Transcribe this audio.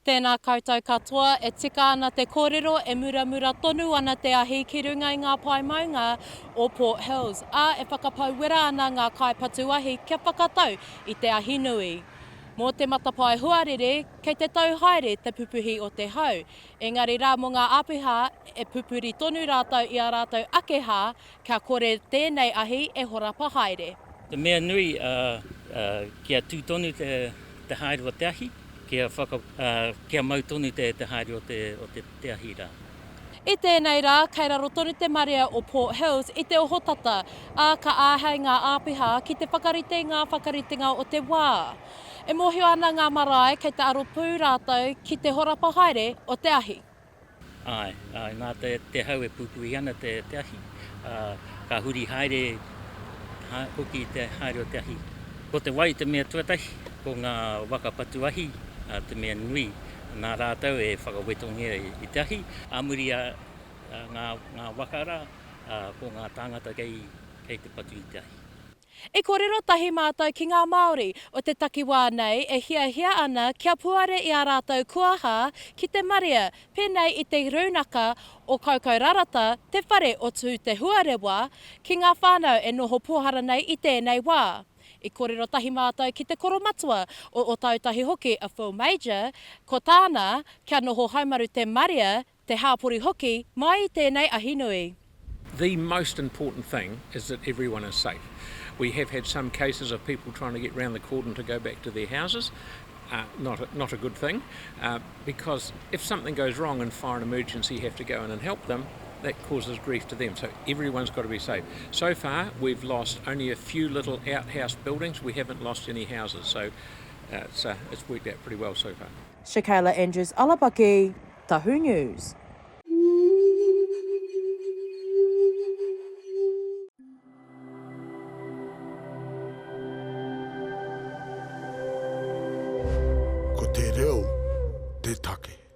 Tēnā koutou katoa, e tika ana te kōrero e muramura tonu ana te ahi ki runga i ngā pae maunga o Port Hills, ā, e whakapau wera ana ngā kaipatu ahi kia whakatau i te ahi nui. Mō te matapae huarere, kei te tau haere te pupuhi o te hau, engari rā mō ngā āpiha e pupuri tonu rātou i ā rātou ake hā kia kore tēnei ahi e horapa haere. Te mea nui, kia tū tonu te haere o te ahi, kia whaka, kia mau tonu te haere o te ahi rā. I tēnei rā, kei raro tonu te marea o Port Hills i te ohotata, ā, ka āhei ngā āpiha ki te whakarite i ngā whakaritenga o te wā. E mōhio ana ngā marae kei te aro pū rātou ki te horapa haere o te ahi. Āe, āe, nā te, te hau e pūpuhi ana te, te ahi, ā, ka huri haere ha, hoki te haere o te ahi. Ko te wai te mea tuatahi, ko ngā waka patu ahi ā, te mea nui, nā rātou e whakawetongia i, i te ahi. Ā muri a, a ngā, ngā waka rā, ā, ko ngā tāngata kei, kei te patu i te ahi. I kōrero tahi mātou ki ngā Māori o te takiwā nei e hiahia ana kia puare i ā rātou kuaha ki te marea pēnei i te Rūnaka o Kaukaurarata, te whare o Tūtehuarewa, ki ngā whānau e noho pōhara nei i tēnei wā. I kōrero tahi mātou ki te koromatua o Ōtautahi hoki a Phil Major, ko tāna, kia noho haumaru te marea, te hāpori hoki, mai i tēnei ahi nui. The most important thing is that everyone is safe. We have had some cases of people trying to get round the cordon to go back to their houses. Uh, not, a, not a good thing, uh, because if something goes wrong and fire and emergency have to go in and help them, that causes grief to them. So everyone's got to be safe. So far, we've lost only a few little outhouse buildings. We haven't lost any houses. So uh, it's, uh, it's worked out pretty well so far. Shakayla Andrews Alapaki, Tahu News. Ko te reo te take.